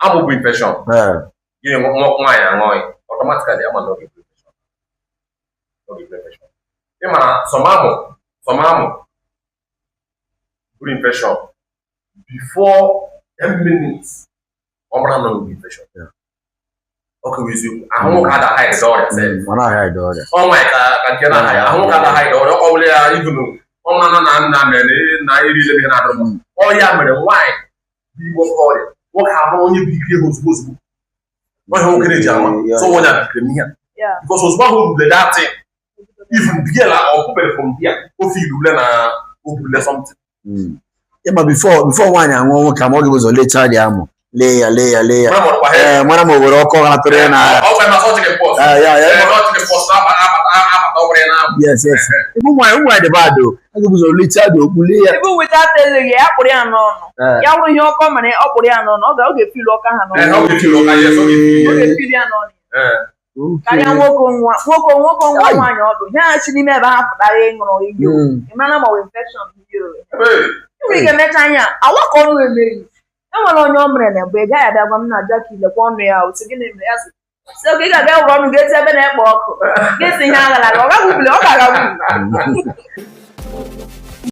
Amụ bụ infection. Ee. Gịnị, nwaanyị aṅụghị, automatically ama na ọ ga-ebu infection, ọ ga-ebu infection. Ị mara some amụ buru infection, before 10 minutes ọ mara na ọ bụ infection. Ọ ka bụ eziokwu, ahụ nwoke ada hide ọrịa sef. Ọ naghị hide ọrịa. Ọ nwaanyị ka nke na ahụ ahụ nwoke ada hide ọrịa. Ọ kọwụla ya ibunu ọ mara na nna mere na eri ile ihe na-adịrị mma. Ọ ya mere nwaanyị bụ igbo nwoke ọrịa, nwoke abụrụ onye bụ ike ha ozugbo ozugbo. Ọhịa nwoke na-eji ama so onye a bikere n'ihe a because ozugbo ahụ o rule that thing, even the girl ọ pụbere from there, o feel ule na o burule something. Ịma, before nwaanyị aṅụọ nwoke ama, ọ ga-ebu ụzọ lechaa dị amụ, lee ya, lee ya, lee ya. Mara ma ọ dịkwa healthy. Ee, mara ma o were ọkụ ọ natụrụ ya na Ọ bụ na chicken pox. Ee, ya. Ee, na chicken pox na-abata abata, ọ bụrụ ya na-abụ. Yes, ụmụ nwaanyị dị bad o. A ga-ebu ụzọ lechaa dị okpu, lee ya. Even without telling ya, ya kpụrụ ya n'ọnụ. Ee. Ya wụrụ ihe ọkọ mere, ọ kpụrụ ya n'ọnụ, ọ ga-efilu ọka ha Ee, n'ọnụ. ọ ga-efeel ụka, yes, ọ ga-efeel. Ọ ga-efilu ya n'ọnụ. Ee. Karịa nwoke nwa nwoke nwa Ai. nwaanyị ọdụ ihe ha si n'ime ebe ha pụtara ịṅụrụ iyi. Ị mara ma ọ bụ infection ihe o. Hey. Enwere ike mecha anya awakọ ọnụ emeghị. Enwere onye o mere na mgbe ị gaghị abịa gwa m na Jackie, lekwa ọnụ ya otu gịnị mere ya, sị oge ị ga-abịa were ọnụ gị eti ebe na-ekpo ọkụ gị si ihe aghara ọ gaghị ubili, ọ ga-agagbu.